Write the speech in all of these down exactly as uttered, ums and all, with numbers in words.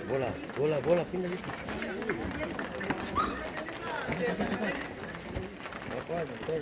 Bola, bola, bola, pindah situ. Apa, apa, apa?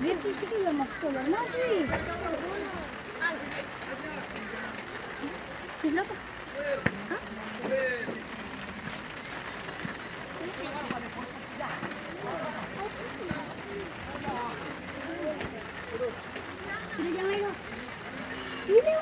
Berarti sih kan masuk, keluar masuk, eh. Sis, kenapa? Hah? Udah, jangan lagi. Ini.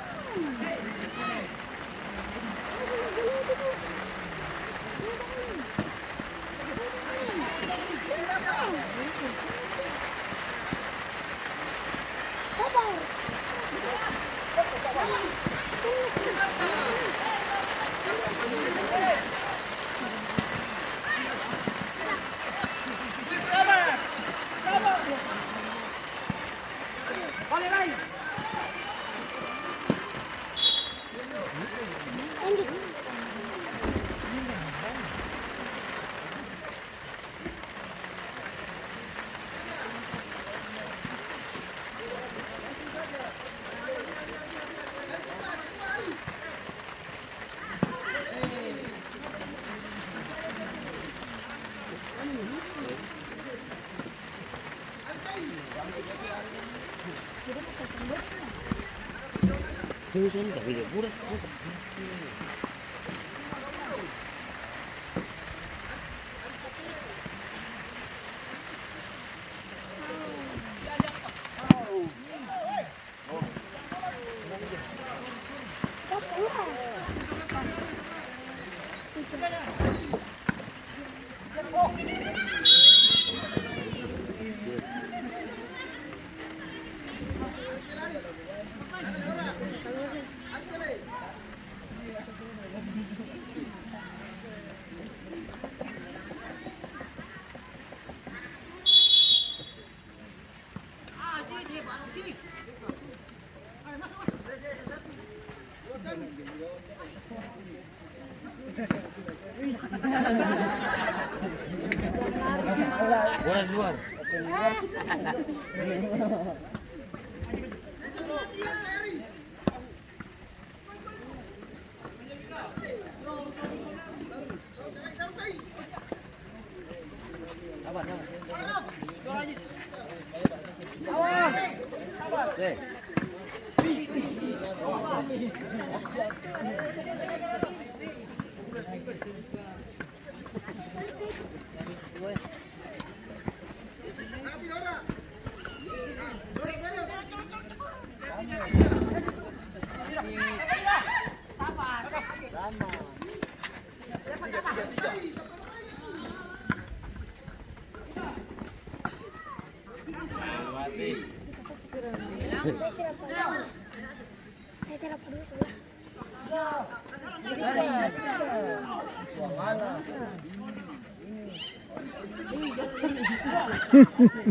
Bola di luar.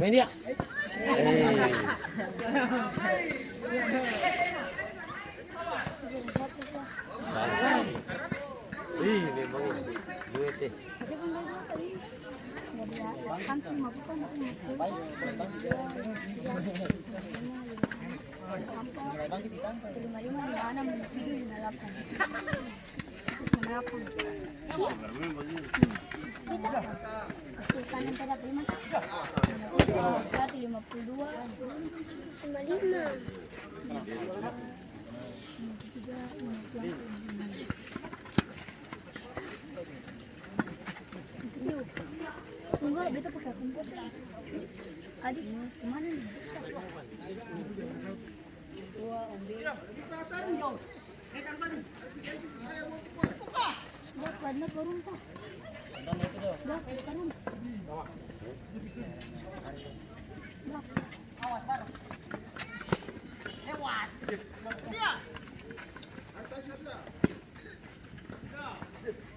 Main dia. Eh. Ih, memang duet, eh. Satu lima puluh dua. Lima lima. Tunggu, beta pake akun bocor. Adi, kemana nih? Bak, banda barung sa. Bak, barung. Bak.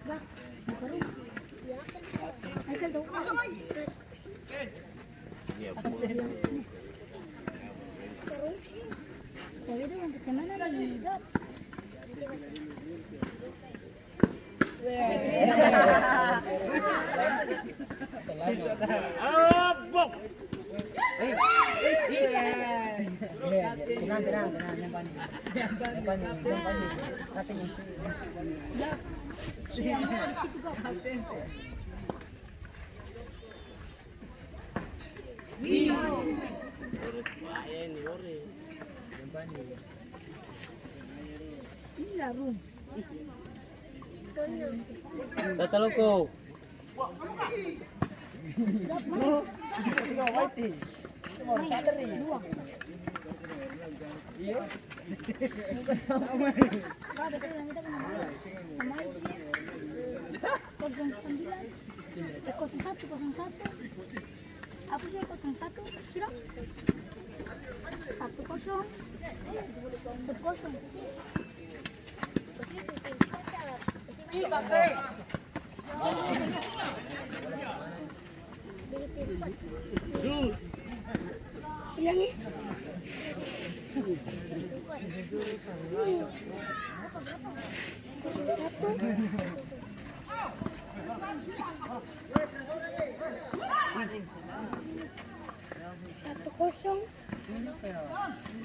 Bak, barung. Michael, tau. Iya, bu. Tapi dia untuk kemana nih? Dok? Abok. Tenang, tenang, tenang, yang panik. Yang panik, yang panik. Katanya. Ya. Siang di situ, Dok. Sa taloko. Kosong sembilan. Eh, kosong satu, kosong satu. Apa sih kosong satu? Sudah? Satu kosong. Satu kosong. Hilang, eh. Kosong satu. Satu kosong.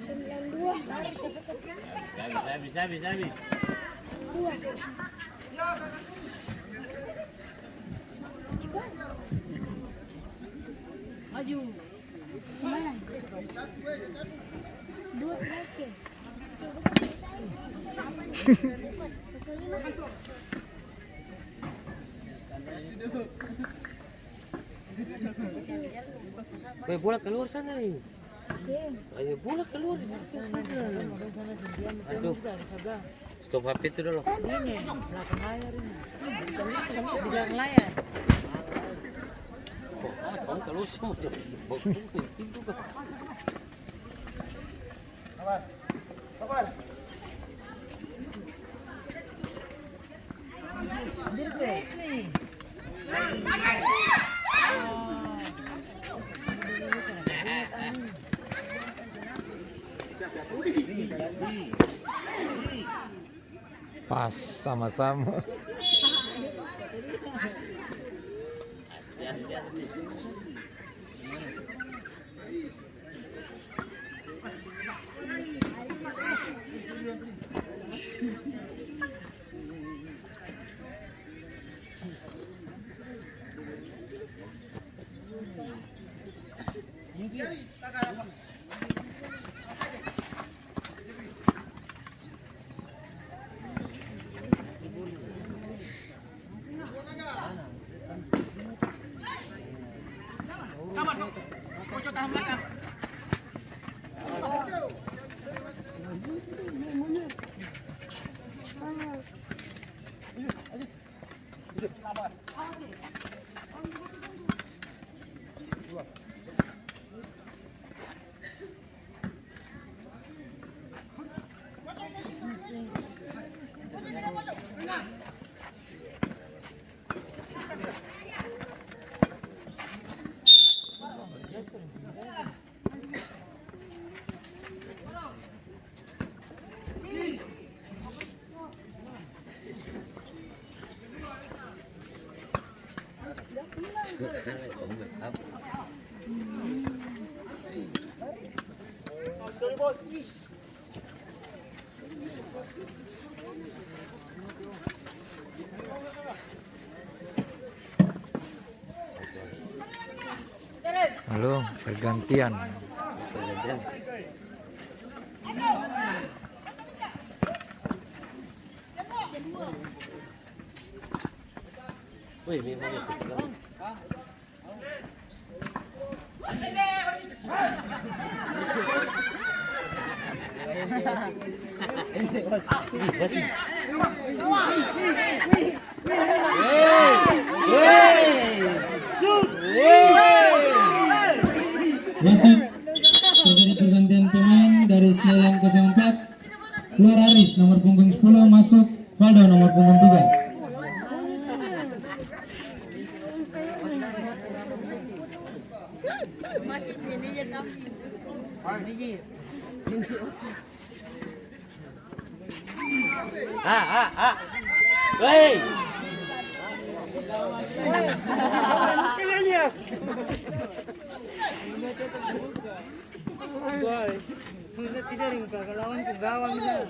Sembilan dua. Habis, habis, habis, habis. Dua. Maju. Kemana? Dua terakhir. Weh, bola kaluar sana, eh. Ayo, bola kaluar. Aduh. Stop H P itu dulu. Ini, belakang layar ini. Di belakang layar. Kok, ah, kamu kaluar semua tuh. Bagus, pintu, Bang. Sabar. Sabar. Pas sama-sama. Halo, pergantian. Wih, ini mana tuh? Wasit, terjadi pergantian pemain dari sembilan kosong empat, keluar Aris nomor punggung sepuluh, masuk Valdo nomor punggung tiga. Ah, ah, ah. Woi. Woi. Udah tidak ring lawan ke gawang lah.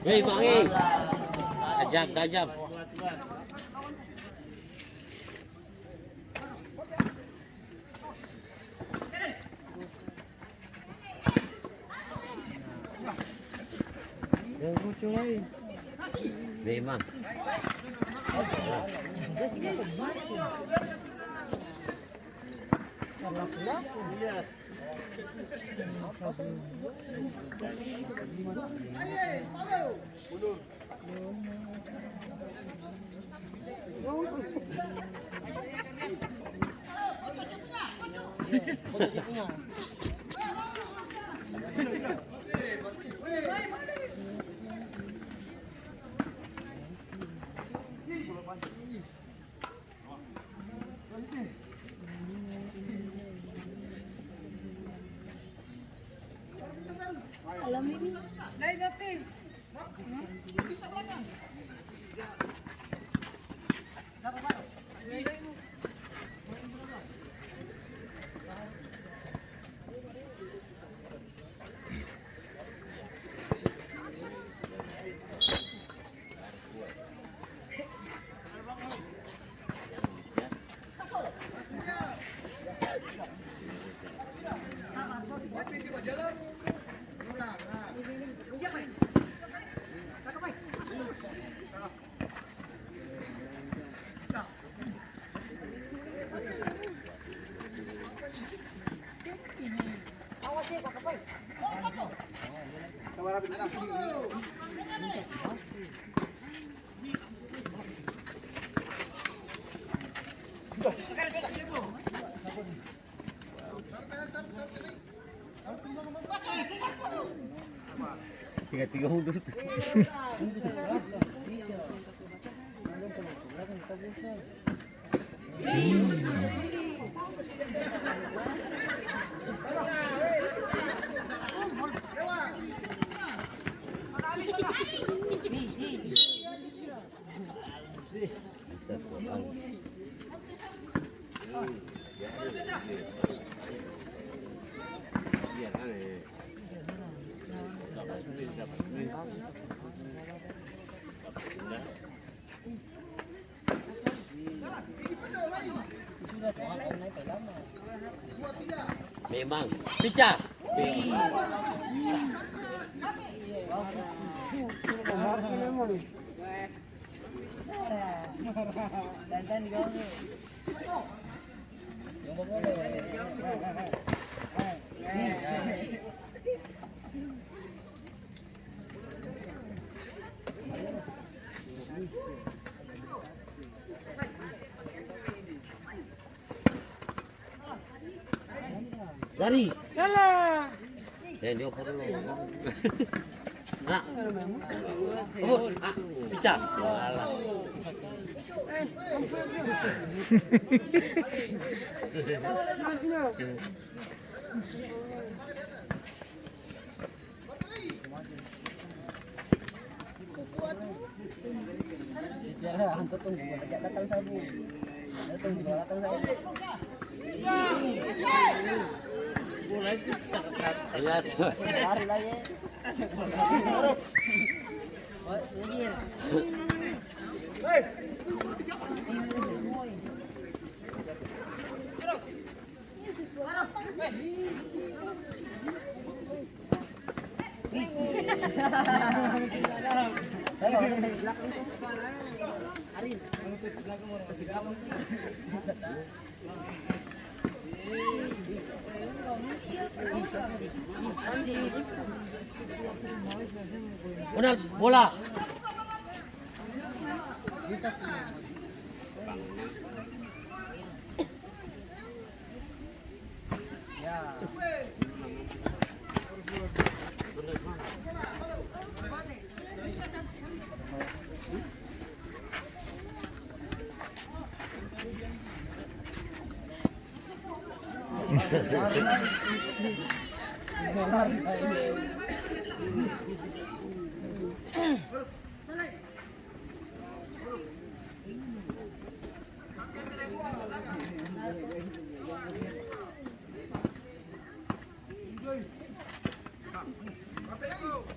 Hei, Bang, hei. Tajam, tajam. Memang. Tiga-tiga mundur tu. Memang. Pica. Lari. Yalah. Eh, dia apa dulu? Nah. Oh, ah, pecah. Alah. Iya, tuh. Lari lagi. Ronald, bola.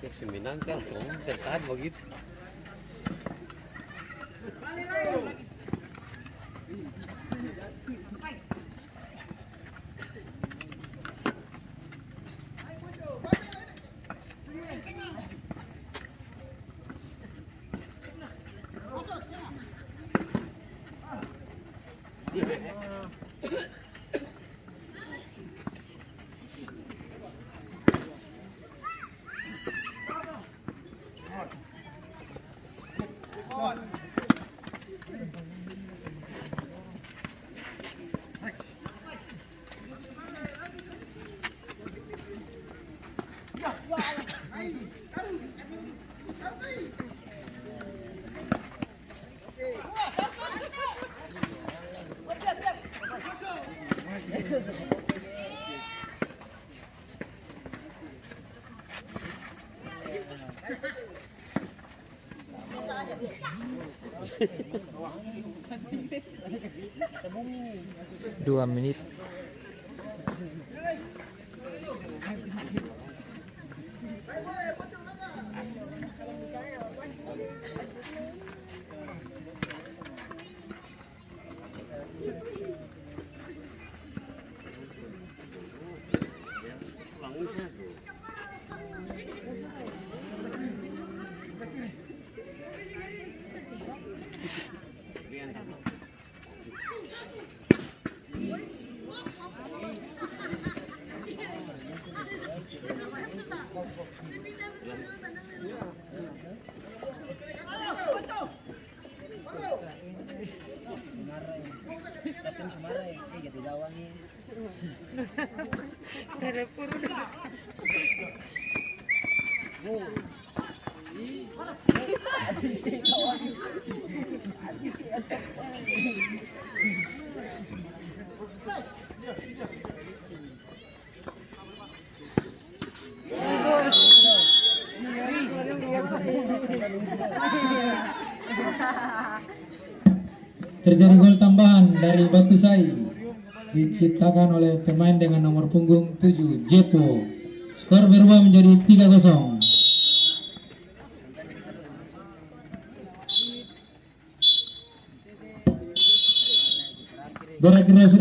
Terus menang kan, tertahan begitu. Dua menit. Terjadi gol tambahan dari Batusai, diciptakan oleh pemain dengan nomor punggung tujuh, Jepo. Skor berubah menjadi tiga kosong. Berakhirnya sudah